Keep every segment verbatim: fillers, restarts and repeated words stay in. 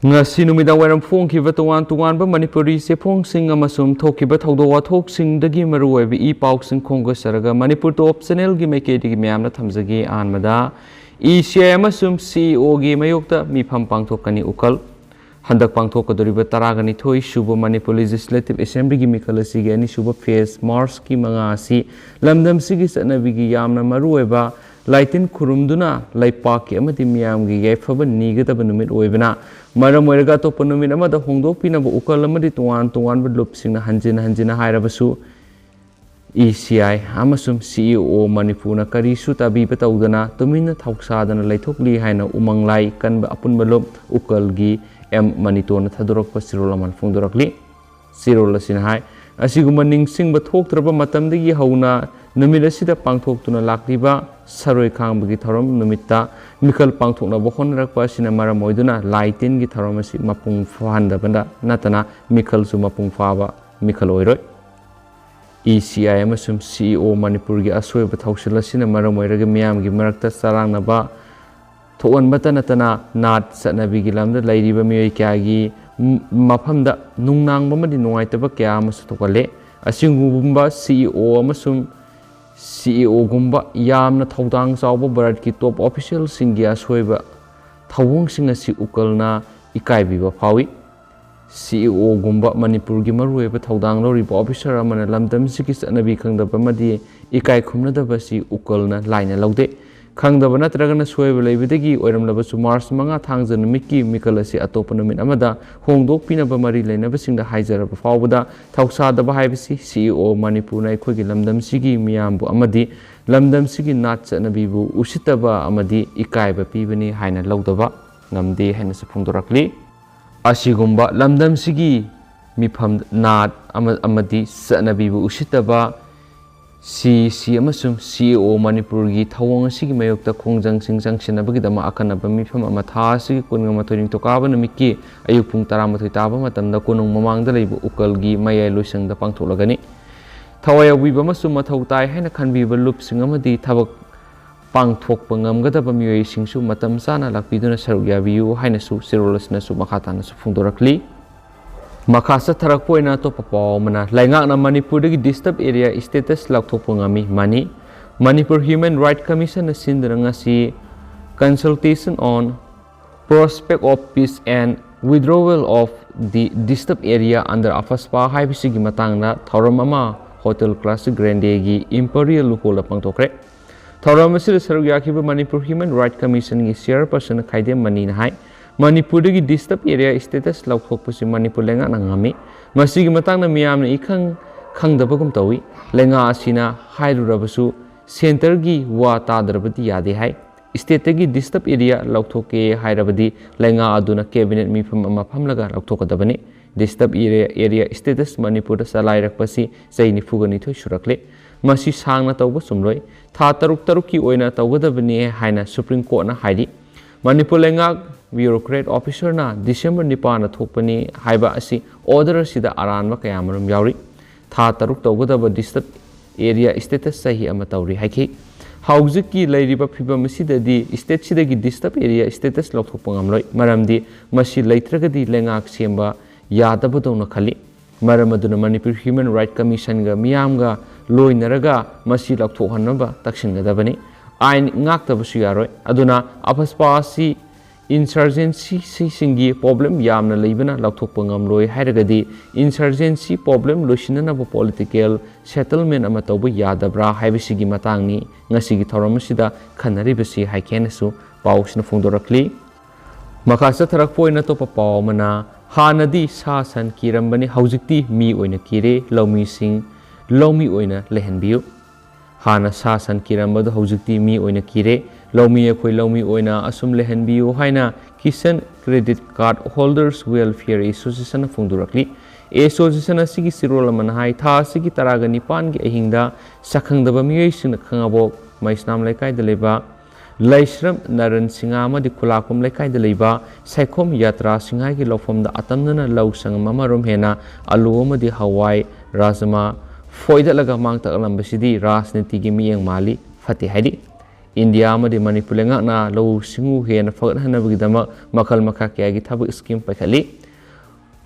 ꯉꯁꯤ ꯅꯨꯃꯤꯗꯥꯡ ꯋꯥꯏꯔꯝ ꯐꯣꯡꯈꯤꯕ ꯇꯣꯉꯥꯟ ꯇꯣꯉꯥꯟꯕ ꯃꯅꯤꯄꯨꯔꯤ ꯆꯦꯐꯣꯡꯁꯤꯡ ꯑꯃꯁꯨꯡ ꯊꯣꯛꯈꯤꯕ ꯊꯧꯗꯣꯛ ꯋꯥꯊꯣꯛꯁꯤꯡꯗꯒꯤ ꯃꯔꯨꯑꯣꯏꯕ ꯏ ꯄꯥꯎꯁꯤꯡ ꯈꯣꯝꯒꯠꯆꯔꯒ ꯃꯅꯤꯄꯨꯔ ꯇꯣꯞ ꯆꯦꯅꯦꯜꯒꯤ ꯃꯥꯏꯀꯩꯗꯒꯤ ꯃꯌꯥꯝꯅ ꯊꯝꯖꯒꯦ꯫ ꯑꯍꯥꯟꯕꯗ ꯏ ꯁꯤ ꯑꯥꯏ ꯑꯃꯁꯨꯡ ꯁꯤ ꯏ ꯑꯣꯒꯤ ꯃꯥꯌꯣꯛꯇ ꯃꯤꯐꯝ ꯄꯥꯡꯊꯣꯛꯀꯅꯤ ꯎꯀꯜ꯫ ꯍꯟꯗꯛ ꯄꯥꯡꯊꯣꯛꯀꯗꯧꯔꯤꯕ ꯇꯔꯥꯒ ꯅꯤꯊꯣꯏ ꯁꯨꯕ ꯃꯅꯤꯄꯨꯔ ꯂꯦꯖꯤꯁꯂꯦꯇꯤꯚ ꯑꯦꯁꯦꯝꯕ꯭ꯂꯤꯒꯤ ꯃꯤꯈꯜ ꯑꯁꯤꯒꯤ ꯑꯅꯤꯁꯨꯕ ꯐꯦꯁ ꯃꯥꯔꯆꯀꯤ ꯃꯉꯥ ꯑꯁꯤ ꯂꯝꯗꯝꯁꯤꯒꯤ ꯆꯠꯅꯕꯤꯒꯤ ꯌꯥꯝꯅ ꯃꯔꯨꯑꯣꯏꯕ ꯂꯥꯏꯇꯤꯟ ꯈꯨꯔꯨꯝꯗꯨꯅ ꯂꯩꯄꯥꯛꯀꯤ ꯑꯃꯗꯤ ꯃꯤꯌꯥꯝꯒꯤ ꯌꯥꯏꯐꯕ ꯅꯤꯒꯗꯕ ꯅꯨꯃꯤꯠ ꯑꯣꯏꯕꯅ ꯃꯔꯝ ꯑꯣꯏꯔꯒ ꯑꯇꯣꯞꯄ ꯅꯨꯃꯤꯠ ꯑꯃꯗ ꯍꯣꯡꯗꯣꯛꯄꯤꯅꯕ ꯎꯀꯜ ꯑꯃꯗꯤ ꯇꯣꯉꯥꯟ ꯇꯣꯉꯥꯟꯕ ꯂꯨꯞꯁꯤꯡꯅ ꯍꯟꯖꯤꯟ ꯍꯟꯖꯤꯟꯅ ꯍꯥꯏꯔꯕꯁꯨ ꯏ ꯁꯤ ꯑꯥꯏ ꯑꯃꯁꯨꯡ ꯁꯤ ꯏ ꯑꯣ ꯃꯅꯤꯄꯨꯔꯅ ꯀꯔꯤꯁꯨ ꯇꯥꯕꯤꯕ ꯇꯧꯗꯅ ꯇꯨꯃꯤꯟꯅ ꯊꯧꯁꯥꯗꯅ ꯂꯩꯊꯣꯛꯂꯤ ꯍꯥꯏꯅ ꯎꯃꯪ ꯂꯥꯏ ꯀꯟꯕ ꯑꯄꯨꯟꯕ ꯂꯨꯞ ꯎꯀꯜꯒꯤ ꯑꯦꯝ ꯃꯅꯤꯇꯣꯟꯅ ꯊꯥꯗꯣꯔꯛꯄ ꯆꯦꯔꯣꯜ ꯑꯃꯅ ꯐꯣꯡꯗꯣꯔꯛꯂꯤ꯫ ꯆꯦꯔꯣꯜ ꯑꯁꯤꯅ ꯍꯥꯏ, ꯑꯁꯤꯒꯨꯝꯕ ꯅꯤꯡꯁꯤꯡꯕ ꯊꯣꯛꯇ꯭ꯔꯕ ꯃꯇꯝꯗꯒꯤ ꯍꯧꯅ ꯅꯨꯃꯤꯠ ꯑꯁꯤꯗ ꯄꯥꯡꯊꯣꯛꯇꯨꯅ ꯂꯥꯛꯂꯤꯕ ꯁꯔꯣꯏ ꯈꯥꯡꯕꯒꯤ ꯊꯧꯔꯝ ꯅꯨꯃꯤꯠꯇ ꯃꯤꯈꯜ ꯄꯥꯡꯊꯣꯛꯅꯕ ꯍꯣꯠꯅꯔꯛꯄ ꯑꯁꯤꯅ ꯃꯔꯝ ꯑꯣꯏꯗꯨꯅ ꯂꯥꯏ ꯇꯤꯟꯒꯤ ꯊꯧꯔꯝ ꯑꯁꯤ ꯃꯄꯨꯡ ꯐꯥꯍꯟꯗꯕꯗ ꯅꯠꯇꯅ ꯃꯤꯈꯜꯁꯨ ꯃꯄꯨꯡ ꯐꯥꯕ ꯃꯤꯈꯜ ꯑꯣꯏꯔꯣꯏ꯫ ꯏ ꯁꯤ ꯑꯥꯏ ꯑꯃꯁꯨꯡ ꯁꯤ ꯏ ꯑꯣ ꯃꯅꯤꯄꯨꯔꯒꯤ ꯑꯁꯣꯏꯕ ꯊꯧꯁꯤꯜ ꯑꯁꯤꯅ ꯃꯔꯝ ꯑꯣꯏꯔꯒ ꯃꯤꯌꯥꯝꯒꯤ ꯃꯔꯛꯇ ꯆꯔꯥꯡꯅꯕ ꯊꯣꯛꯍꯟꯕꯇ ꯅꯠꯇꯅ ꯅꯥꯠ ꯆꯠꯅꯕꯤꯒꯤ ꯂꯝꯗ ꯂꯩꯔꯤꯕ ꯃꯤꯑꯣꯏ ꯀꯌꯥꯒꯤ ꯃ-, ꯃꯐꯝꯗ ꯅꯨꯡꯅꯥꯡꯕ ꯑꯃꯗꯤ ꯅꯨꯡꯉꯥꯏꯇꯕ ꯀꯌꯥ ꯑꯃꯁꯨ ꯊꯣꯛꯍꯜꯂꯦ꯫ ꯑꯁꯤꯒꯨꯝꯕ ꯁꯤ ꯏ ꯑꯣ ꯑꯃꯁꯨꯡ ꯁꯤ ꯏ ꯑꯣꯒꯨꯝꯕ ꯌꯥꯝꯅ ꯊꯧꯗꯥꯡ ꯆꯥꯎꯕ ꯚꯥꯔꯠꯀꯤ ꯇꯣꯞ ꯑꯣꯐꯤꯁꯤꯌꯦꯜꯁꯤꯡꯒꯤ ꯑꯁꯣꯏꯕ ꯊꯧꯑꯣꯡꯁꯤꯡ ꯑꯁꯤ ꯎꯀꯜꯅ ꯏꯀꯥꯏꯕꯤꯕ ꯐꯥꯎꯏ꯫ ꯁꯤ ꯏ ꯑꯣꯒꯨꯝꯕ ꯃꯅꯤꯄꯨꯔꯒꯤ ꯃꯔꯨꯑꯣꯏꯕ ꯊꯧꯗꯥꯡ ꯂꯧꯔꯤꯕ ꯑꯣꯐꯤꯁꯥꯔ ꯑꯃꯅ ꯂꯝꯗꯝꯁꯤꯒꯤ ꯆꯠꯅꯕꯤ ꯈꯪꯗꯕ ꯑꯃꯗꯤ ꯏꯀꯥꯏ ꯈꯨꯝꯅꯗꯕ ꯑꯁꯤ ꯎꯀꯜꯅ ꯂꯥꯏꯅ ꯂꯧꯗꯦ꯫ ꯈꯪꯗꯕ ꯅꯠꯇ꯭ꯔꯒꯅ ꯁꯣꯏꯕ ꯂꯩꯕꯗꯒꯤ ꯑꯣꯏꯔꯝꯂꯕꯁꯨ ꯃꯥꯔꯆ ꯃꯉꯥ ꯊꯥꯡꯖ ꯅꯨꯃꯤꯠꯀꯤ ꯃꯤꯈꯜ ꯑꯁꯤ ꯑꯇꯣꯞꯄ ꯅꯨꯃꯤꯠ ꯑꯃꯗ ꯍꯣꯡꯗꯣꯛꯄꯤꯅꯕ ꯃꯔꯤ ꯂꯩꯅꯕꯁꯤꯡꯗ ꯍꯥꯏꯖꯔꯕ ꯐꯥꯎꯕꯗ ꯊꯧꯁꯥꯗꯕ ꯍꯥꯏꯕꯁꯤ ꯁꯤ ꯏ ꯑꯣ ꯃꯅꯤꯄꯨꯔꯅ ꯑꯩꯈꯣꯏꯒꯤ ꯂꯝꯗꯝꯁꯤꯒꯤ ꯃꯤꯌꯥꯝꯕꯨ ꯑꯃꯗꯤ ꯂꯝꯗꯝꯁꯤꯒꯤ ꯅꯥꯠ ꯆꯠꯅꯕꯤꯕꯨ ꯎꯁꯤꯠꯇꯕ ꯑꯃꯗꯤ ꯏꯀꯥꯏꯕ ꯄꯤꯕꯅꯤ ꯍꯥꯏꯅ ꯂꯧꯗꯕ ꯉꯝꯗꯦ ꯍꯥꯏꯅꯁꯨ ꯐꯣꯡꯗꯣꯔꯛꯂꯤ꯫ ꯑꯁꯤꯒꯨꯝꯕ ꯂꯝꯗꯝꯁꯤꯒꯤ ꯃꯤꯐꯝ, ꯅꯥꯠ ꯑꯃ-, ꯑꯃꯗꯤ ꯆꯠꯅꯕꯤꯕꯨ ꯎꯁꯤꯠꯇꯕ ꯁꯤ ꯁꯤ ꯑꯃꯁꯨꯡ ꯁꯤ ꯏ ꯑꯣ ꯃꯅꯤꯄꯨꯔꯒꯤ ꯊꯧꯑꯣꯡ ꯑꯁꯤꯒꯤ ꯃꯥꯌꯣꯛꯇ ꯈꯣꯡꯖꯪꯁꯤꯡ ꯆꯪꯁꯤꯟꯅꯕꯒꯤꯗꯃꯛ ꯑꯀꯟꯅꯕ ꯃꯤꯐꯝ ꯑꯃ ꯊꯥ ꯑꯁꯤꯒꯤ ꯀꯨꯟꯃꯥꯊꯣꯏ ꯅꯤꯡꯊꯧꯀꯥꯕ ꯅꯨꯃꯤꯠꯀꯤ ꯑꯌꯨꯛ ꯄꯨꯡ ꯇꯔꯥꯃꯥꯊꯣꯏ ꯇꯥꯕ ꯃꯇꯝꯗ ꯀꯣꯅꯨꯡ ꯃꯃꯥꯡꯗ ꯂꯩꯕ ꯎꯀꯜꯒꯤ ꯃꯌꯥꯏ ꯂꯣꯏꯁꯪꯗ ꯄꯥꯡꯊꯣꯛꯂꯒꯅꯤ꯫ ꯊꯋꯥꯏ ꯌꯥꯎꯕꯤꯕ ꯑꯃꯁꯨꯡ ꯃꯊꯧ ꯇꯥꯏ ꯍꯥꯏꯅ ꯈꯟꯕꯤꯕ ꯂꯨꯞꯁꯤꯡ ꯑꯃꯗꯤ ꯊꯕꯛ ꯄꯥꯡꯊꯣꯛꯄ ꯉꯝꯒꯗꯕ ꯃꯤꯑꯣꯏꯁꯤꯡꯁꯨ ꯃꯇꯝ ꯆꯥꯅ ꯂꯥꯛꯄꯤꯗꯨꯅ ꯁꯔꯨꯛ ꯌꯥꯕꯤꯌꯨ ꯍꯥꯏꯅꯁꯨ ꯆꯦꯔꯣꯜ ꯑꯁꯤꯅꯁꯨ ꯃꯈꯥ ꯇꯥꯅꯁꯨ ꯐꯣꯡꯗꯣꯔꯛꯂꯤ꯫ ꯃꯈꯥ ꯆꯠꯊꯔꯛꯄ ꯑꯣꯏꯅ ꯑꯇꯣꯞꯄ ꯄꯥꯎ ꯑꯃꯅ, ꯂꯩꯉꯥꯛꯅ ꯃꯅꯤꯄꯨꯔꯗꯒꯤ disturbed area status ꯂꯧꯊꯣꯛꯄ ꯉꯝꯃꯤ꯫ ꯃꯅꯤ, Manipur Human Right Commission ꯅ ꯁꯤꯟꯗꯨꯅ ꯉꯁꯤ Consultation on Prospect of Peace and Withdrawal of the Disturbed Area under AFSPA ꯍꯥꯏꯕꯁꯤꯒꯤ ꯃꯇꯥꯡꯗ ꯊꯧꯔꯝ ꯑꯃ Hotel Classic Grande ꯒꯤ Imperial Hall ꯗ ꯄꯥꯡꯊꯣꯛꯈ꯭ꯔꯦ꯫ ꯊꯧꯔꯝ ꯑꯁꯤꯗ ꯁꯔꯨꯛ ꯌꯥꯈꯤꯕ Manipur Human Right Commission ꯒꯤ chairperson ꯈꯥꯏꯗꯦꯝ ꯃꯅꯤꯅ ꯍꯥꯏ, ꯃꯅꯤꯄꯨꯔꯗꯒꯤ disturbed area status ꯂꯧꯊꯣꯛꯄꯁꯤ ꯃꯅꯤꯄꯨꯔ ꯂꯩꯉꯥꯛꯅ ꯉꯝꯃꯤ꯫ ꯃꯁꯤꯒꯤ ꯃꯇꯥꯡꯗ ꯃꯤꯌꯥꯝꯅ ꯏꯈꯪ ꯈꯪꯗꯕꯒꯨꯝ ꯇꯧꯏ꯫ ꯂꯩꯉꯥꯛ ꯑꯁꯤꯅ ꯍꯥꯏꯔꯨꯔꯕꯁꯨ centre ꯒꯤ ꯋꯥ ꯇꯥꯗ꯭ꯔꯕꯗꯤ ꯌꯥꯗꯦ ꯍꯥꯏ꯫ State ꯇꯒꯤ disturbed area ꯂꯧꯊꯣꯛꯀꯦ ꯍꯥꯏꯔꯕꯗꯤ ꯂꯩꯉꯥꯛ ꯑꯗꯨꯅ cabinet ꯃꯤꯐꯝ ꯑꯃ ꯐꯝꯂꯒ ꯂꯧꯊꯣꯛꯀꯗꯕꯅꯤ꯫ Disturbed area, area status ꯃꯅꯤꯄꯨꯔꯗ ꯆꯂꯥꯏꯔꯛꯄꯁꯤ ꯆꯍꯤ ꯅꯤꯐꯨꯒ ꯅꯤꯊꯣꯏ ꯁꯨꯔꯛꯂꯦ꯫ ꯃꯁꯤ ꯁꯥꯡꯅ ꯇꯧꯕ ꯆꯨꯝꯂꯣꯏ꯫ ꯊꯥ ꯇꯔꯨꯛ ꯇꯔꯨꯛꯀꯤ ꯑꯣꯏꯅ ꯇꯧꯒꯗꯕꯅꯤ ꯍꯥꯏꯅ Supreme Court ꯅ ꯍꯥꯏꯔꯤ꯫ ꯃꯅꯤꯄꯨꯔ ꯂꯩꯉꯥꯛ bureaucrat officer ꯅ December ꯅꯤꯄꯥꯟꯗ ꯊꯣꯛꯄꯅꯤ ꯍꯥꯏꯕ ꯑꯁꯤ order ꯑꯁꯤꯗ ꯑꯔꯥꯟꯕ ꯀꯌꯥꯃꯔꯨꯝ ꯌꯥꯎꯔꯤ꯫ ꯊꯥ ꯇꯔꯨꯛ ꯇꯧꯒꯗꯕ disturbed area status ꯆꯍꯤ ꯑꯃ ꯇꯧꯔꯤ ꯍꯥꯏꯈꯤ꯫ ꯍꯧꯖꯤꯛꯀꯤ ꯂꯩꯔꯤꯕ ꯐꯤꯕꯝ ꯑꯁꯤꯗꯗꯤ state ꯁꯤꯗꯒꯤ disturbed area status ꯂꯧꯊꯣꯛꯄ ꯉꯝꯂꯣꯏ, ꯃꯔꯝꯗꯤ ꯃꯁꯤ ꯂꯩꯇ꯭ꯔꯒꯗꯤ ꯂꯩꯉꯥꯛ ꯁꯦꯝꯕ ꯌꯥꯗꯕꯗꯧꯅ ꯈꯜꯂꯤ꯫ ꯃꯔꯝ ꯑꯗꯨꯅ Manipur Human Right Commission ꯒ ꯃꯤꯌꯥꯝꯒ ꯂꯣꯏꯅꯔꯒ ꯃꯁꯤ ꯂꯧꯊꯣꯛꯍꯟꯅꯕ ꯇꯛꯁꯤꯟꯒꯗꯕꯅꯤ꯫ ꯑꯥꯏꯟ ꯉꯥꯛꯇꯕꯁꯨ ꯌꯥꯔꯣꯏ꯫ ꯑꯗꯨꯅ AFSPA ꯑꯁꯤ insurgency ꯁꯤꯡꯒꯤ problem ꯌꯥꯝꯅ ꯂꯩꯕꯅ ꯂꯧꯊꯣꯛꯄ ꯉꯝꯂꯣꯏ ꯍꯥꯏꯔꯒꯗꯤ insurgency problem ꯂꯣꯏꯁꯤꯟꯅꯅꯕ political settlement ꯑꯃ ꯇꯧꯕ ꯌꯥꯗꯕ꯭ꯔꯥ ꯍꯥꯏꯕꯁꯤꯒꯤ ꯃꯇꯥꯡꯅꯤ ꯉꯁꯤꯒꯤ ꯊꯧꯔꯝ ꯑꯁꯤꯗ ꯈꯟꯅꯔꯤꯕꯁꯤ ꯍꯥꯏꯈꯤ ꯍꯥꯏꯅꯁꯨ ꯄꯥꯎꯁꯤꯅ ꯐꯣꯡꯗꯣꯔꯛꯂꯤ꯫ ꯃꯈꯥ ꯆꯠꯊꯔꯛꯄ ꯑꯣꯏꯅ ꯑꯇꯣꯞꯄ ꯄꯥꯎ ꯑꯃꯅ, ꯍꯥꯟꯅꯗꯤ ꯁꯥ ꯁꯟ ꯀꯤꯔꯝꯕꯅꯤ, ꯍꯧꯖꯤꯛꯇꯤ ꯃꯤ ꯑꯣꯏꯅ ꯀꯤꯔꯦ, ꯂꯧꯃꯤꯁꯤꯡ ꯂꯧꯃꯤ ꯑꯣꯏꯅ ꯂꯩꯍꯟꯕꯤꯌꯨ꯫ ꯍꯥꯟꯅ ꯁꯥ ꯁꯟ ꯀꯤꯔꯝꯕꯗꯨ ꯍꯧꯖꯤꯛꯇꯤ ꯃꯤ ꯑꯣꯏꯅ ꯀꯤꯔꯦ, ꯂꯧꯃꯤ ꯑꯩꯈꯣꯏ ꯂꯧꯃꯤ ꯑꯣꯏꯅ ꯑꯁꯨꯝ ꯂꯩꯍꯟꯕꯤꯌꯨ ꯍꯥꯏꯅ Kisan Credit Card Holders Welfare Association ꯅ ꯐꯣꯡꯗꯣꯔꯛꯂꯤ꯫ Association ꯑꯁꯤꯒꯤ ꯆꯦꯔꯣꯜ ꯑꯃꯅ ꯍꯥꯏ, ꯊꯥ ꯑꯁꯤꯒꯤ ꯇꯔꯥꯒ ꯅꯤꯄꯥꯟꯒꯤ ꯑꯍꯤꯡꯗ ꯁꯛꯈꯪꯗꯕ ꯃꯤꯑꯣꯏꯁꯤꯡꯅ ꯈꯥꯉꯕꯣꯛ ꯃꯩꯁꯅꯥꯝ ꯂꯩꯀꯥꯏꯗ ꯂꯩꯕ ꯂꯩꯁ꯭ꯔꯝ ꯅꯔꯟ ꯁꯤꯡꯍ ꯑꯃꯗꯤ ꯈꯨꯂꯥꯛꯄꯝ ꯂꯩꯀꯥꯏꯗ ꯂꯩꯕ ꯁꯥꯏꯈꯣꯝ ꯌꯥꯇ꯭ꯔꯥ ꯁꯤꯡꯍꯒꯤ ꯂꯧꯐꯝꯗ ꯑꯇꯝꯅꯅ ꯂꯧ ꯁꯪꯒꯝ ꯑꯃꯔꯣꯝ ꯍꯦꯟꯅ ꯑꯂꯨ ꯑꯃꯗꯤ ꯍꯋꯥꯏ, ꯔꯥꯖꯃꯥ ꯐꯣꯏꯗꯠꯂꯒ ꯃꯥꯡ ꯇꯥꯛꯂꯝꯕꯁꯤꯗꯤ ꯔꯥꯖꯅꯤꯇꯤꯒꯤ ꯃꯤꯠꯌꯦꯡ ꯃꯥꯜꯂꯤ, ꯐꯠꯇꯦ ꯍꯥꯏꯔꯤ꯫ ꯏꯟꯗꯤꯌꯥ ꯑꯃꯗꯤ ꯃꯅꯤꯄꯨꯔ ꯂꯩꯉꯥꯛꯅ ꯂꯧꯎ ꯁꯤꯡꯎ ꯍꯦꯟꯅ ꯐꯒꯠꯍꯟꯅꯕꯒꯤꯗꯃꯛ ꯃꯈꯜ ꯃꯈꯥ ꯀꯌꯥꯒꯤ ꯊꯕꯛ ꯁ꯭ꯀꯤꯝ ꯄꯥꯏꯈꯠꯂꯤ꯫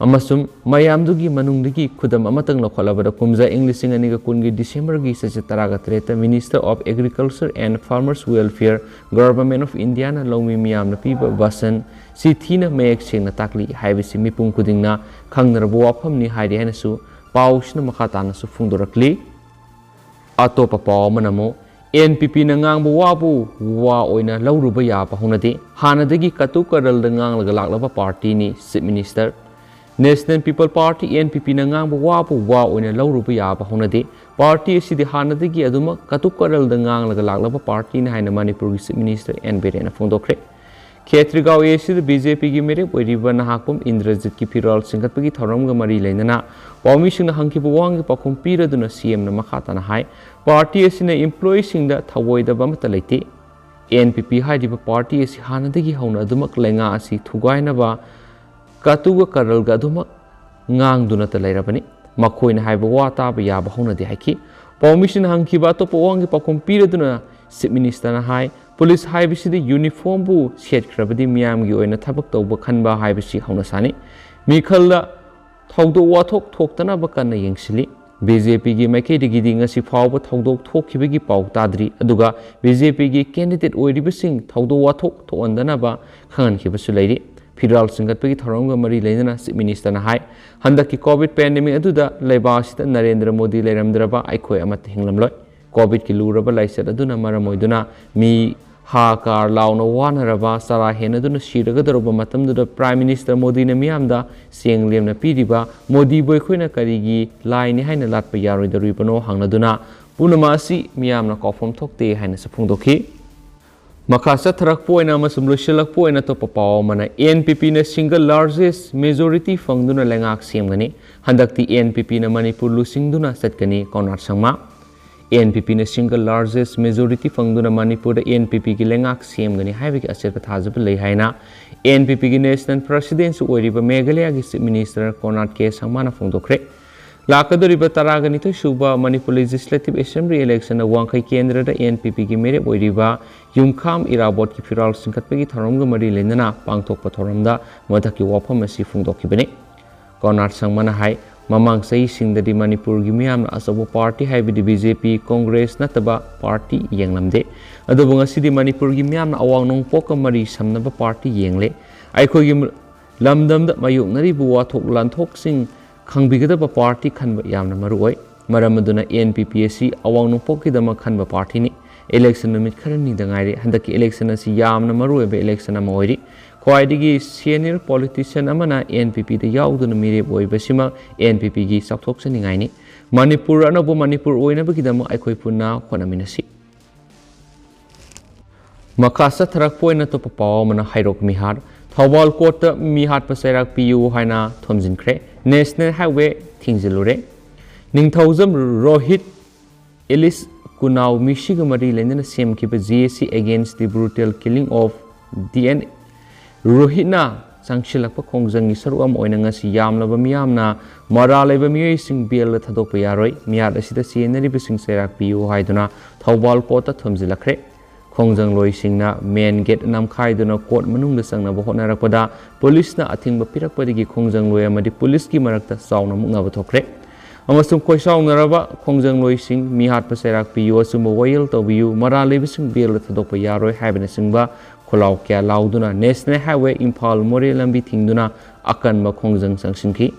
ꯑꯃꯁꯨꯡ ꯃꯌꯥꯝꯗꯨꯒꯤ ꯃꯅꯨꯡꯗꯒꯤ ꯈꯨꯗꯝ ꯑꯃꯇꯪ ꯂꯧꯈꯠꯂꯕꯗ, ꯀꯨꯝꯖꯥ ꯏꯪ ꯂꯤꯁꯤꯡ ꯑꯅꯤꯒ ꯀꯨꯟꯒꯤ ꯗꯤꯁꯦꯝꯕꯔꯒꯤ ꯆꯩꯆꯠ ꯇꯔꯥꯒ ꯇꯔꯦꯠꯇ Minister of Agriculture and Farmers Welfare, Government of Indiaꯅ ꯂꯧꯃꯤ ꯃꯤꯌꯥꯝꯅ ꯄꯤꯕ ꯚꯥꯁꯟ ꯁꯤ ꯊꯤꯅ ꯃꯌꯦꯛ ꯁꯦꯡꯅ ꯇꯥꯛꯂꯤ ꯍꯥꯏꯕꯁꯤ ꯃꯤꯄꯨꯝ ꯈꯨꯗꯤꯡꯅ ꯈꯪꯅꯔꯕ ꯋꯥꯐꯝꯅꯤ ꯍꯥꯏꯔꯤ ꯍꯥꯏꯅꯁꯨ ꯄꯥꯎꯁꯤꯅ ꯃꯈꯥ ꯇꯥꯅꯁꯨ ꯐꯣꯡꯗꯣꯔꯛꯂꯤ꯫ ꯑꯇꯣꯞꯄ ꯄꯥꯎ ꯑꯃꯅ ꯑꯃꯨꯛ, NPPꯅ ꯉꯥꯡꯕ ꯋꯥꯕꯨ ꯋꯥ ꯑꯣꯏꯅ ꯂꯧꯔꯨꯕ ꯌꯥꯕ ꯍꯧꯅꯗꯦ꯫ ꯍꯥꯟꯅꯗꯒꯤ ꯀꯇꯨ ꯀꯔꯜꯗ ꯉꯥꯡꯂꯒ ꯂꯥꯛꯂꯕ ꯄꯥꯔꯇꯤꯅꯤ꯫ Chief Minister, National People Party, NPPꯅ ꯉꯥꯡꯕ ꯋꯥꯕꯨ ꯋꯥ ꯑꯣꯏꯅ ꯂꯧꯔꯨꯕ ꯌꯥꯕ ꯍꯧꯅꯗꯦ꯫ ꯄꯥꯔꯇꯤ ꯑꯁꯤꯗꯤ ꯍꯥꯟꯅꯗꯒꯤ ꯑꯗꯨꯃꯛ ꯀꯇꯨ ꯀꯔꯜꯗ ꯉꯥꯡꯂꯒ ꯂꯥꯛꯂꯕ ꯄꯥꯔꯇꯤꯅꯤ ꯍꯥꯏꯅ ꯃꯅꯤꯄꯨꯔꯒꯤ Chief Minister and ꯕꯤꯔꯦꯟꯅ ꯐꯣꯡꯗꯣꯛꯈ꯭ꯔꯦ꯫ Khetrigao acid BJPꯒꯤ ꯃꯤꯔꯦꯞ ꯑꯣꯏꯔꯤꯕ ꯅꯍꯥꯛꯄꯝ ꯏꯟꯗ꯭ꯔꯖꯤꯠꯀꯤ ꯐꯤꯔꯥꯜ ꯆꯤꯡꯈꯠꯄꯒꯤ ꯊꯧꯔꯝꯒ ꯃꯔꯤ ꯂꯩꯅꯅ ꯄꯥꯎꯃꯤꯁꯤꯡꯅ ꯍꯪꯈꯤꯕ ꯋꯥꯍꯪꯒꯤ ꯄꯥꯎꯈꯨꯝ ꯄꯤꯔꯗꯨꯅ CMꯅ ꯃꯈꯥ ꯇꯥꯅ ꯍꯥꯏ, ꯄꯥꯔꯇꯤ ꯑꯁꯤꯅ employeeꯁꯤꯡꯗ ꯊꯧꯑꯣꯏꯗꯕ ꯑꯃꯠꯇ ꯂꯩꯇꯦ꯫ NPP ꯍꯥꯏꯔꯤꯕ ꯄꯥꯔꯇꯤ ꯑꯁꯤ ꯍꯥꯟꯅꯗꯒꯤ ꯍꯧꯅ ꯑꯗꯨꯃꯛ ꯂꯩꯉꯥꯛ ꯑꯁꯤ ꯊꯨꯒꯥꯏꯅꯕ ꯀꯇꯨꯒ ꯀꯔꯜꯒ ꯑꯗꯨꯃꯛ ꯉꯥꯡꯗꯨꯅꯇ ꯂꯩꯔꯕꯅꯤ꯫ ꯃꯈꯣꯏꯅ ꯍꯥꯏꯕ ꯋꯥ ꯇꯥꯕ ꯌꯥꯕ ꯍꯧꯅꯗꯦ ꯍꯥꯏꯈꯤ꯫ ꯄꯥꯎꯃꯤꯁꯤꯡꯅ ꯍꯪꯈꯤꯕ ꯑꯇꯣꯞꯄ ꯋꯥꯍꯪꯒꯤ ꯄꯥꯎꯈꯨꯝ ꯄꯤꯔꯗꯨꯅ Chief Ministerꯅ ꯍꯥꯏ, ꯄꯨꯂꯤꯁ ꯍꯥꯏꯕꯁꯤꯗꯤ ꯌꯨꯅꯤꯐꯣꯔꯝꯕꯨ ꯁꯦꯠꯈ꯭ꯔꯕꯗꯤ ꯃꯤꯌꯥꯝꯒꯤ ꯑꯣꯏꯅ ꯊꯕꯛ ꯇꯧꯕ ꯈꯟꯕ ꯍꯥꯏꯕꯁꯤ ꯍꯧꯅꯁꯥꯅꯤ꯫ ꯃꯤꯈꯜꯗ ꯊꯧꯗꯣꯛ ꯋꯥꯊꯣꯛ ꯊꯣꯛꯇꯅꯕ ꯀꯟꯅ ꯌꯦꯡꯁꯤꯜꯂꯤ꯫ BJPꯒꯤ ꯃꯥꯏꯀꯩꯗꯒꯤꯗꯤ ꯉꯁꯤ ꯐꯥꯎꯕ ꯊꯧꯗꯣꯛ ꯊꯣꯛꯈꯤꯕꯒꯤ ꯄꯥꯎ ꯇꯥꯗ꯭ꯔꯤ꯫ ꯑꯗꯨꯒ BJPꯒꯤ candidate ꯑꯣꯏꯔꯤꯕꯁꯤꯡ ꯊꯧꯗꯣꯛ ꯋꯥꯊꯣꯛ ꯊꯣꯛꯍꯟꯗꯅꯕ ꯈꯪꯍꯟꯈꯤꯕꯁꯨ ꯂꯩꯔꯤ꯫ ꯐꯤꯔꯥꯜ ꯆꯤꯡꯈꯠꯄꯒꯤ ꯊꯧꯔꯝꯒ ꯃꯔꯤ ꯂꯩꯅꯅ Chief Ministerꯅ ꯍꯥꯏ, ꯍꯟꯗꯛꯀꯤ COVID pandemic ꯑꯗꯨꯗ ꯂꯩꯕꯥꯛ ꯑꯁꯤꯗ ꯅꯔꯦꯟꯗ꯭ꯔ ꯃꯣꯗꯤ ꯂꯩꯔꯝꯗ꯭ꯔꯕ ꯑꯩꯈꯣꯏ ꯑꯃꯠꯇ ꯍꯤꯡꯂꯝꯂꯣꯏ꯫ COVIDꯀꯤ ꯂꯨꯔꯕ ꯂꯥꯏꯆꯠ ꯑꯗꯨꯅ ꯃꯔꯝ ꯑꯣꯏꯗꯨꯅ ꯃꯤ ꯍꯥ ꯀꯥꯔ ꯂꯥꯎꯅ ꯋꯥꯅꯔꯕ, ꯆꯔꯥ ꯍꯦꯟꯅꯗꯨꯅ ꯁꯤꯔꯒꯗꯧꯔꯕ ꯃꯇꯝꯗꯨꯗ Prime Minister ꯃꯣꯗꯤꯅ ꯃꯤꯌꯥꯝꯗ ꯆꯦꯡ ꯂꯦꯝꯅ ꯄꯤꯔꯤꯕ ꯃꯣꯗꯤꯕꯨ ꯑꯩꯈꯣꯏꯅ ꯀꯔꯤꯒꯤ ꯂꯥꯏꯅꯤ ꯍꯥꯏꯅ ꯂꯥꯠꯄ ꯌꯥꯔꯣꯏꯗꯧꯔꯤꯕꯅꯣ ꯍꯪꯂꯗꯨꯅ ꯄꯨꯝꯅꯃꯛ ꯑꯁꯤ ꯃꯤꯌꯥꯝꯅ ꯀꯥꯎꯐꯝ ꯊꯣꯛꯇꯦ ꯍꯥꯏꯅꯁꯨ ꯐꯣꯡꯗꯣꯛꯈꯤ꯫ ꯃꯈꯥ ꯆꯠꯊꯔꯛꯄ ꯑꯣꯏꯅ ꯑꯃꯁꯨꯡ ꯂꯣꯏꯁꯤꯜꯂꯛꯄ ꯑꯣꯏꯅ ꯑꯇꯣꯞꯄ ꯄꯥꯎ ꯑꯃꯅ, NPPꯅ single largest majority ꯐꯪꯗꯨꯅ ꯂꯩꯉꯥꯛ ꯁꯦꯝꯒꯅꯤ꯫ ꯍꯟꯗꯛꯇꯤ NPPꯅ ꯃꯅꯤꯄꯨꯔ ꯂꯨꯆꯤꯡꯗꯨꯅ ꯆꯠꯀꯅꯤ, ꯀꯣꯅꯥꯔ ꯁꯪꯃꯥ꯫ NPPꯅ single largest majority ꯐꯪꯗꯨꯅ ꯃꯅꯤꯄꯨꯔꯗ NPPꯒꯤ ꯂꯩꯉꯥꯛ ꯁꯦꯝꯒꯅꯤ ꯍꯥꯏꯕꯒꯤ ꯑꯆꯦꯠꯄ ꯊꯥꯖꯕ ꯂꯩ ꯍꯥꯏꯅ NPPꯒꯤ National Presidentꯁꯨ ꯑꯣꯏꯔꯤꯕ ꯃꯦꯘꯥꯂꯌꯥꯒꯤ Chief Minister ꯀꯣꯅꯥꯔ ꯀꯦ ꯁꯪꯃꯥꯅ ꯐꯣꯡꯗꯣꯛꯈ꯭ꯔꯦ꯫ ꯂꯥꯛꯀꯗꯧꯔꯤꯕ ꯇꯔꯥꯒ ꯅꯤꯊꯣꯏ ꯁꯨꯕ ꯃꯅꯤꯄꯨꯔ ꯂꯦꯖꯤꯁꯂꯦꯇꯤꯚ ꯑꯦꯁꯦꯝꯕ꯭ꯂꯤ ꯏꯂꯦꯛꯁꯟꯗ ꯋꯥꯡꯈꯩ ꯀꯦꯟꯗ꯭ꯔꯗ ꯑꯦꯟ ꯄꯤ ꯄꯤꯒꯤ ꯃꯤꯔꯦꯞ ꯑꯣꯏꯔꯤꯕ ꯌꯨꯝꯈꯥꯝ ꯏꯔꯥꯕꯣꯠꯀꯤ ꯐꯤꯔꯥꯜ ꯆꯤꯡꯈꯠꯄꯒꯤ ꯊꯧꯔꯝꯒ ꯃꯔꯤ ꯂꯩꯅꯅ ꯄꯥꯡꯊꯣꯛꯄ ꯊꯧꯔꯝꯗ ꯃꯊꯛꯀꯤ ꯋꯥꯐꯝ ꯑꯁꯤ ꯐꯣꯡꯗꯣꯛꯈꯤꯕꯅꯤ꯫ ꯀꯣꯅꯥꯔ ꯁꯪꯃꯅ ꯍꯥꯏ, ꯃꯃꯥꯡ ꯆꯍꯤꯁꯤꯡꯗꯗꯤ ꯃꯅꯤꯄꯨꯔꯒꯤ ꯃꯤꯌꯥꯝꯅ ꯑꯆꯧꯕ ꯄꯥꯔꯇꯤ ꯍꯥꯏꯕꯗꯤ ꯕꯤ ꯖꯦ ꯄꯤ, ꯀꯣꯡꯒ꯭ꯔꯦꯁ ꯅꯠꯇꯕ ꯄꯥꯔꯇꯤ ꯌꯦꯡꯂꯝꯗꯦ꯫ ꯑꯗꯨꯕꯨ ꯉꯁꯤꯗꯤ ꯃꯅꯤꯄꯨꯔꯒꯤ ꯃꯤꯌꯥꯝꯅ ꯑꯋꯥꯡ ꯅꯣꯡꯄꯣꯛꯀ ꯃꯔꯤ ꯁꯝꯅꯕ ꯄꯥꯔꯇꯤ ꯌꯦꯡꯂꯦ꯫ ꯑꯩꯈꯣꯏꯒꯤ ꯂꯝꯗꯝꯗ ꯃꯥꯌꯣꯛꯅꯔꯤꯕ ꯋꯥꯊꯣꯛ ꯂꯥꯟꯊꯣꯛꯁꯤꯡ ꯈꯪꯕꯤꯒꯗꯕ ꯄꯥꯔꯇꯤ ꯈꯟꯕ ꯌꯥꯝꯅ ꯃꯔꯨ ꯑꯣꯏ꯫ ꯃꯔꯝ ꯑꯗꯨꯅ ꯑꯦꯟ ꯄꯤ ꯄꯤ ꯑꯁꯤ ꯑꯋꯥꯡ ꯅꯣꯡꯄꯣꯛꯀꯤꯗꯃꯛ ꯈꯟꯕ ꯄꯥꯔꯇꯤꯅꯤ꯫ ꯏꯂꯦꯛꯁꯟ ꯅꯨꯃꯤꯠ ꯈꯔꯅꯤꯗ ꯉꯥꯏꯔꯦ꯫ ꯍꯟꯗꯛꯀꯤ ꯏꯂꯦꯛꯁꯟ ꯑꯁꯤ ꯌꯥꯝꯅ ꯃꯔꯨ ꯑꯣꯏꯕ ꯏꯂꯦꯛꯁꯟ ꯑꯃ ꯑꯣꯏꯔꯤ꯫ ꯈ꯭ꯋꯥꯏꯗꯒꯤ ꯁꯦꯅꯤꯌꯔ ꯄꯣꯂꯤꯇꯤꯁꯤꯌꯟ ꯑꯃꯅ ꯑꯦꯟ ꯄꯤ ꯄꯤꯗ ꯌꯥꯎꯗꯨꯅ ꯃꯤꯔꯦꯞ ꯑꯣꯏꯕꯁꯤꯃꯛ ꯑꯦꯟ ꯄꯤ ꯄꯤꯒꯤ ꯆꯥꯎꯊꯣꯛꯆꯅꯤꯡꯉꯥꯏꯅꯤ꯫ ꯃꯅꯤꯄꯨꯔ ꯑꯅꯧꯕ ꯃꯅꯤꯄꯨꯔ ꯑꯣꯏꯅꯕꯒꯤꯗꯃꯛ ꯑꯩꯈꯣꯏ ꯄꯨꯟꯅ ꯍꯣꯠꯅꯃꯤꯟꯅꯁꯤ꯫ ꯃꯈꯥ ꯆꯠꯊꯔꯛꯄ ꯑꯣꯏꯅ ꯑꯇꯣꯞꯄ ꯄꯥꯎ ꯑꯃꯅ ꯍꯩꯔꯣꯛ ꯃꯤꯍꯥꯠ꯫ ꯊꯧꯕꯥꯜ ꯀꯣꯔꯠꯇ ꯃꯤ ꯍꯥꯠꯄ ꯆꯩꯔꯥꯛ ꯄꯤꯌꯨ ꯍꯥꯏꯅ ꯊꯣꯝꯖꯤꯟꯈ꯭ꯔꯦ꯫ ꯅꯦꯁꯅꯦꯜ ꯍꯥꯏꯋꯦ ꯊꯤꯡꯖꯤꯜꯂꯨꯔꯦ꯫ ꯅꯤꯡꯊꯧꯖꯝ ꯔꯣꯍꯤꯠ ꯑꯦꯂꯤꯁ ꯀꯨꯅꯥꯎ ꯃꯤꯁꯤꯒ ꯃꯔꯤ ꯂꯩꯅꯅ ꯁꯦꯝꯈꯤꯕ J A C Against the Brutal Killing of D N ꯔꯣꯍꯤꯠꯅ ꯆꯪꯁꯤꯜꯂꯛꯄ ꯈꯣꯡꯖꯪꯒꯤ ꯁꯔꯨꯛ ꯑꯃ ꯑꯣꯏꯅ ꯉꯁꯤ ꯌꯥꯝꯂꯕ ꯃꯤꯌꯥꯝꯅ ꯃꯔꯥꯜ ꯂꯩꯕ ꯃꯤꯑꯣꯏꯁꯤꯡ ꯕꯦꯜꯗ ꯊꯥꯗꯣꯛꯄ ꯌꯥꯔꯣꯏ, ꯃꯤꯍꯥꯠ ꯑꯁꯤꯗ ꯆꯦꯟꯅꯔꯤꯕꯁꯤꯡ ꯆꯩꯔꯥꯛ ꯄꯤꯌꯨ ꯍꯥꯏꯗꯨꯅ ꯊꯧꯕꯥꯜ ꯀꯣꯔꯠꯇ ꯊꯣꯝꯖꯤꯜꯂꯛꯈ꯭ꯔꯦ꯫ ꯈꯣꯡꯖꯪꯂꯣꯏꯁꯤꯡꯅ ꯃꯦꯟ ꯒꯦꯠ ꯅꯝꯈꯥꯏꯗꯨꯅ ꯀꯣꯔꯠ ꯃꯅꯨꯡꯗ ꯆꯪꯅꯕ ꯍꯣꯠꯅꯔꯛꯄꯗ ꯄꯨꯂꯤꯁꯅ ꯑꯊꯤꯡꯕ ꯄꯤꯔꯛꯄꯗꯒꯤ ꯈꯣꯡꯖꯪꯂꯣꯏ ꯑꯃꯗꯤ ꯄꯨꯂꯤꯁꯀꯤ ꯃꯔꯛꯇ ꯆꯥꯎꯅ ꯃꯨꯛꯅꯕ ꯊꯣꯛꯈ꯭ꯔꯦ꯫ ꯑꯃꯁꯨꯡ ꯈꯣꯏꯁꯥꯎꯅꯔꯕ ꯈꯣꯡꯖꯪꯂꯣꯏꯁꯤꯡ, ꯃꯤꯍꯥꯠꯄ ꯆꯩꯔꯥꯛ ꯄꯤꯌꯨ, ꯑꯆꯨꯝꯕ ꯋꯥꯌꯦꯜ ꯇꯧꯕꯤꯌꯨ, ꯃꯔꯥꯜ ꯂꯩꯕꯁꯤꯡ ꯕꯦꯜꯗ ꯊꯥꯗꯣꯛꯄ ꯌꯥꯔꯣꯏ ꯍꯥꯏꯕꯅꯆꯤꯡꯕ ꯈꯣꯜꯂꯥꯎ ꯀꯌꯥ ꯂꯥꯎꯗꯨꯅ ꯅꯦꯁꯅꯦꯜ ꯍꯥꯏꯋꯦ ꯏꯝꯐꯥꯜ ꯃꯣꯔꯦ ꯂꯝꯕꯤ ꯊꯤꯡꯗꯨꯅ ꯑꯀꯟꯕ ꯈꯣꯡꯖꯪ ꯆꯪꯁꯤꯟꯈꯤ꯫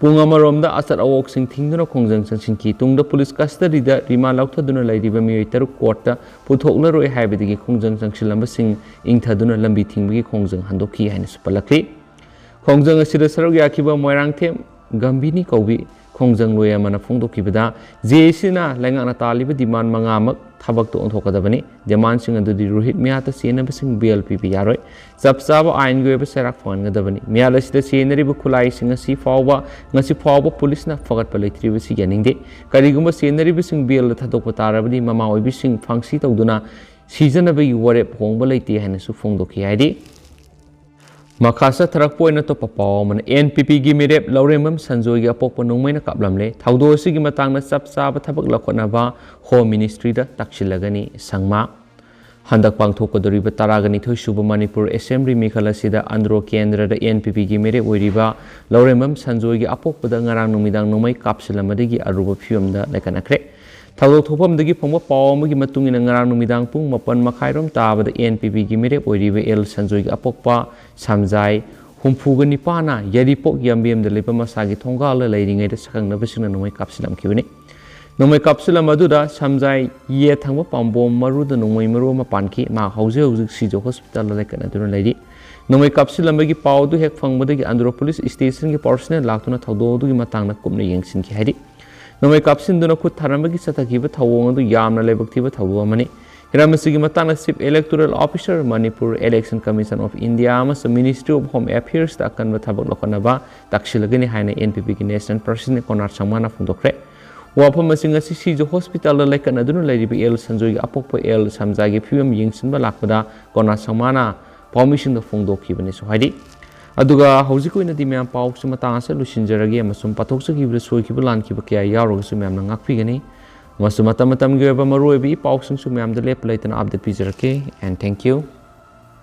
ꯄꯨꯡ ꯑꯃꯔꯣꯝꯗ ꯑꯆꯠ ꯑꯋꯣꯛꯁꯤꯡ ꯊꯤꯡꯗꯨꯅ ꯈꯣꯡꯖꯪ ꯆꯪꯁꯤꯟꯈꯤ꯫ ꯇꯨꯡꯗ ꯄꯨꯂꯤꯁ ꯀꯁꯇꯗꯤꯗ ꯔꯤꯃꯥꯟ ꯂꯧꯊꯗꯨꯅ ꯂꯩꯔꯤꯕ ꯃꯤꯑꯣꯏ ꯇꯔꯨꯛ ꯀꯣꯔꯠꯇ ꯄꯨꯊꯣꯛꯂꯔꯣꯏ ꯍꯥꯏꯕꯗꯒꯤ ꯈꯣꯡꯖꯪ ꯆꯪꯁꯤꯜꯂꯝꯕꯁꯤꯡ ꯏꯪꯊꯗꯨꯅ ꯂꯝꯕꯤ ꯊꯤꯡꯕꯒꯤ ꯈꯣꯡꯖꯪ ꯍꯟꯗꯣꯛꯈꯤ ꯍꯥꯏꯅꯁꯨ ꯄꯜꯂꯛꯈꯤ꯫ ꯈꯣꯡꯖꯪ ꯑꯁꯤꯗ ꯁꯔꯨꯛ ꯌꯥꯈꯤꯕ ꯃꯣꯏꯔꯥꯡꯊꯦꯝ ꯒꯝꯚꯤꯅꯤ ꯀꯧꯕꯤ ꯈꯣꯡꯖꯪꯂꯣꯏ ꯑꯃꯅ ꯐꯣꯡꯗꯣꯛꯈꯤꯕꯗ, J A Cꯅ ꯂꯩꯉꯥꯛꯅ ꯇꯥꯜꯂꯤꯕ ꯗꯤꯃꯥꯟ ꯃꯉꯥꯃꯛ ꯊꯕꯛꯇ ꯑꯣꯟꯊꯣꯛꯀꯗꯕꯅꯤ꯫ ꯗꯤꯃꯥꯟꯁꯤꯡ ꯑꯗꯨꯗꯤ ꯔꯣꯍꯤꯠ ꯃꯤꯌꯥꯠꯇ ꯆꯦꯟꯅꯕꯁꯤꯡ ꯕꯦꯜ ꯄꯤꯕ ꯌꯥꯔꯣꯏ, ꯆꯞ ꯆꯥꯕ ꯑꯥꯏꯟꯒꯤ ꯑꯣꯏꯕ ꯆꯩꯔꯥꯛ ꯐꯪꯍꯟꯒꯗꯕꯅꯤ꯫ ꯃꯤꯌꯥꯠ ꯑꯁꯤꯗ ꯆꯦꯟꯅꯔꯤꯕ ꯈꯨꯠꯂꯥꯏꯁꯤꯡ ꯑꯁꯤ ꯐꯥꯎꯕ, ꯉꯁꯤ ꯐꯥꯎꯕ ꯄꯨꯂꯤꯁꯅ ꯐꯒꯠꯄ ꯂꯩꯇ꯭ꯔꯤꯕꯁꯤ ꯌꯥꯅꯤꯡꯗꯦ꯫ ꯀꯔꯤꯒꯨꯝꯕ ꯆꯦꯟꯅꯔꯤꯕꯁꯤꯡ ꯕꯦꯜꯗ ꯊꯥꯗꯣꯛꯄ ꯇꯥꯔꯕꯗꯤ ꯃꯃꯥ ꯑꯣꯏꯕꯤꯁꯤꯡ ꯐꯥꯡꯁꯤ ꯇꯧꯗꯨꯅ ꯁꯤꯖꯅꯕꯒꯤ ꯋꯥꯔꯦꯞ ꯍꯣꯡꯕ ꯂꯩꯇꯦ ꯍꯥꯏꯅꯁꯨ ꯐꯣꯡꯗꯣꯛꯈꯤ ꯍꯥꯏꯔꯤ꯫ ꯃꯈꯥ ꯆꯠꯊꯔꯛꯄ ꯑꯣꯏꯅ ꯑꯇꯣꯞꯄ ꯄꯥꯎ ꯑꯃꯅ, ꯑꯦꯟ ꯄꯤ ꯄꯤꯒꯤ ꯃꯤꯔꯦꯞ ꯂꯧꯔꯦꯝꯕꯝ ꯁꯟꯖꯣꯏꯒꯤ ꯑꯄꯣꯛꯄ ꯅꯣꯡꯃꯩꯅ ꯀꯥꯞꯂꯝꯂꯦ꯫ ꯊꯧꯗꯣꯛ ꯑꯁꯤꯒꯤ ꯃꯇꯥꯡꯗ ꯆꯞ ꯆꯥꯕ ꯊꯕꯛ ꯂꯧꯈꯠꯅꯕ ꯍꯣꯝ ꯃꯤꯅꯤꯁꯇ꯭ꯔꯤꯗ ꯇꯛꯁꯤꯜꯂꯒꯅꯤ ꯁꯪꯃꯥ꯫ ꯍꯟꯗꯛ ꯄꯥꯡꯊꯣꯛꯀꯗꯧꯔꯤꯕ ꯇꯔꯥꯒ ꯅꯤꯊꯣꯏ ꯁꯨꯕ ꯃꯅꯤꯄꯨꯔ ꯑꯦꯁꯦꯝꯕ꯭ꯂꯤ ꯃꯤꯈꯜ ꯑꯁꯤꯗ ꯑꯟꯗ꯭ꯔꯣ ꯀꯦꯟꯗ꯭ꯔꯗ ꯑꯦꯟ ꯄꯤ ꯄꯤꯒꯤ ꯃꯤꯔꯦꯞ ꯑꯣꯏꯔꯤꯕ ꯂꯧꯔꯦꯝꯕꯝ ꯁꯟꯖꯣꯏꯒꯤ ꯑꯄꯣꯛꯄꯗ ꯉꯔꯥꯡ ꯅꯨꯃꯤꯗꯥꯡ ꯅꯣꯡꯃꯩ ꯀꯥꯞꯁꯤꯜꯂꯝꯕꯗꯒꯤ ꯑꯔꯨꯕ ꯐꯤꯕꯝꯗ ꯂꯩꯈꯠꯅꯈ꯭ꯔꯦ꯫ ꯊꯧꯗꯣꯛ ꯊꯣꯛꯐꯝꯗꯒꯤ ꯐꯪꯕ ꯄꯥꯎ ꯑꯃꯒꯤ ꯃꯇꯨꯡ ꯏꯟꯅ, ꯉꯔꯥꯡ ꯅꯨꯃꯤꯗꯥꯡ ꯄꯨꯡ ꯃꯥꯄꯟ ꯃꯈꯥꯏꯔꯣꯝ ꯇꯥꯕꯗ ꯑꯦꯟ ꯄꯤ ꯄꯤꯒꯤ ꯃꯤꯔꯦꯞ ꯑꯣꯏꯔꯤꯕ ꯑꯦꯜ ꯁꯟꯖꯣꯏꯒꯤ ꯑꯄꯣꯛꯄ ꯁꯝꯖꯥꯏ ꯍꯨꯝꯐꯨꯒ ꯅꯤꯄꯥꯟꯅ ꯌꯥꯏꯔꯤꯄꯣꯛ ꯌꯥꯝꯕꯦꯝꯗ ꯂꯩꯕ ꯃꯁꯥꯒꯤ ꯊꯣꯡꯒꯥꯜꯗ ꯂꯩꯔꯤꯉꯩꯗ ꯁꯛꯈꯪꯅꯕꯁꯤꯡꯅ ꯅꯣꯡꯃꯩ ꯀꯥꯞꯁꯤꯜꯂꯝꯈꯤꯕꯅꯤ꯫ ꯅꯣꯡꯃꯩ ꯀꯥꯞꯁꯤꯜꯂꯝꯕ ꯑꯗꯨꯗ ꯁꯝꯖꯥꯏ ꯌꯦꯠ ꯊꯪꯕ ꯄꯥꯝꯕꯣꯝ ꯃꯔꯨꯗ ꯅꯣꯡꯃꯩ ꯃꯔꯨ ꯑꯃ ꯄꯥꯟꯈꯤ꯫ ꯃꯍꯥꯛ ꯍꯧꯖꯤꯛ ꯍꯧꯖꯤꯛ ꯁꯤꯖ ꯍꯣꯁꯄꯤꯇꯥꯜꯗ ꯂꯩꯈꯠꯅꯗꯨꯅ ꯂꯩꯔꯤ꯫ ꯅꯣꯡꯃꯩ ꯀꯥꯞꯁꯤꯜꯂꯝꯕꯒꯤ ꯄꯥꯎ ꯑꯗꯨ ꯍꯦꯛ ꯐꯪꯕꯗꯒꯤ ꯑꯟꯗ꯭ꯔꯣ ꯄꯨꯂꯤꯁ ꯁ꯭ꯇꯦꯁꯟꯒꯤ ꯄꯥꯔꯁꯣꯅꯦꯜ ꯂꯥꯛꯇꯨꯅ ꯊꯧꯗꯣꯛ ꯑꯗꯨꯒꯤ ꯃꯇꯥꯡꯗ ꯀꯨꯞꯅ ꯌꯦꯡꯁꯤꯟꯈꯤ ꯍꯥꯏꯔꯤ꯫ ꯅꯣꯡꯃꯩ ꯀꯥꯞꯁꯤꯟꯗꯨꯅ ꯈꯨꯠ ꯊꯥꯔꯝꯕꯒꯤ ꯆꯠꯊꯈꯤꯕ ꯊꯧꯑꯣꯡ ꯑꯗꯨ ꯌꯥꯝꯅ ꯂꯥꯏꯕꯛ ꯊꯤꯕ ꯊꯧꯗꯣꯛ ꯑꯃꯅꯤ꯫ ꯍꯤꯔꯝ ꯑꯁꯤꯒꯤ ꯃꯇꯥꯡꯗ Chief Electoral Officer, Manipur Election Commission of India ꯑꯃꯁꯨꯡ Ministry of Home Affairsꯇ ꯑꯀꯟꯕ ꯊꯕꯛ ꯂꯧꯈꯠꯅꯕ ꯇꯛꯁꯤꯜꯂꯒꯅꯤ ꯍꯥꯏꯅ ꯑꯦꯟ ꯄꯤ ꯄꯤꯒꯤ ꯅꯦꯁꯅꯦꯜ ꯄ꯭ꯔꯁꯤꯗꯦꯟ ꯀꯣꯅꯥꯔ ꯁꯪꯃꯥꯅ ꯐꯣꯡꯗꯣꯛꯈ꯭ꯔꯦ꯫ ꯋꯥꯐꯝ ꯑꯁꯤꯡ ꯑꯁꯤ ꯁꯤꯖ ꯍꯣꯁꯄꯤꯇꯥꯜꯗ ꯂꯩꯈꯠꯅꯗꯨꯅ ꯂꯩꯔꯤꯕ ꯑꯦꯜ ꯁꯟꯖꯣꯏꯒꯤ ꯑꯄꯣꯛꯄ ꯑꯦꯜ ꯁꯝꯖꯥꯏꯒꯤ ꯐꯤꯕꯝ ꯌꯦꯡꯁꯤꯟꯕ ꯂꯥꯛꯄꯗ ꯀꯣꯅꯥꯔ ꯁꯪꯃꯥꯅ ꯄꯥꯎꯃꯤꯁꯤꯡꯗ ꯐꯣꯡꯗꯣꯛꯈꯤꯕꯅꯤꯁꯨ ꯍꯥꯏꯔꯤ꯫ ꯑꯗꯨꯒ ꯍꯧꯖꯤꯛꯀꯤ ꯑꯣꯏꯅꯗꯤ ꯃꯌꯥꯝ ꯄꯥꯎꯁꯤ ꯃꯇꯥꯡ ꯑꯁꯤꯗ ꯂꯣꯏꯁꯤꯟꯖꯔꯒꯦ ꯑꯃꯁꯨꯡ ꯄꯥꯊꯣꯛꯆꯈꯤꯕꯗ ꯁꯣꯏꯈꯤꯕ ꯂꯥꯟꯈꯤꯕ ꯀꯌꯥ ꯌꯥꯎꯔꯒꯁꯨ ꯃꯌꯥꯝꯅ ꯉꯥꯛꯄꯤꯒꯅꯤ꯫ ꯑꯃꯁꯨꯡ ꯃꯇꯝ ꯃꯇꯝꯒꯤ ꯑꯣꯏꯕ ꯃꯔꯨꯑꯣꯏꯕ ꯏ ꯄꯥꯎꯁꯤꯡꯁꯨ ꯃꯌꯥꯝꯗ ꯂꯦꯞꯄ ꯂꯩꯇꯅ update ꯄꯤꯖꯔꯛꯀꯦ꯫ And thank you.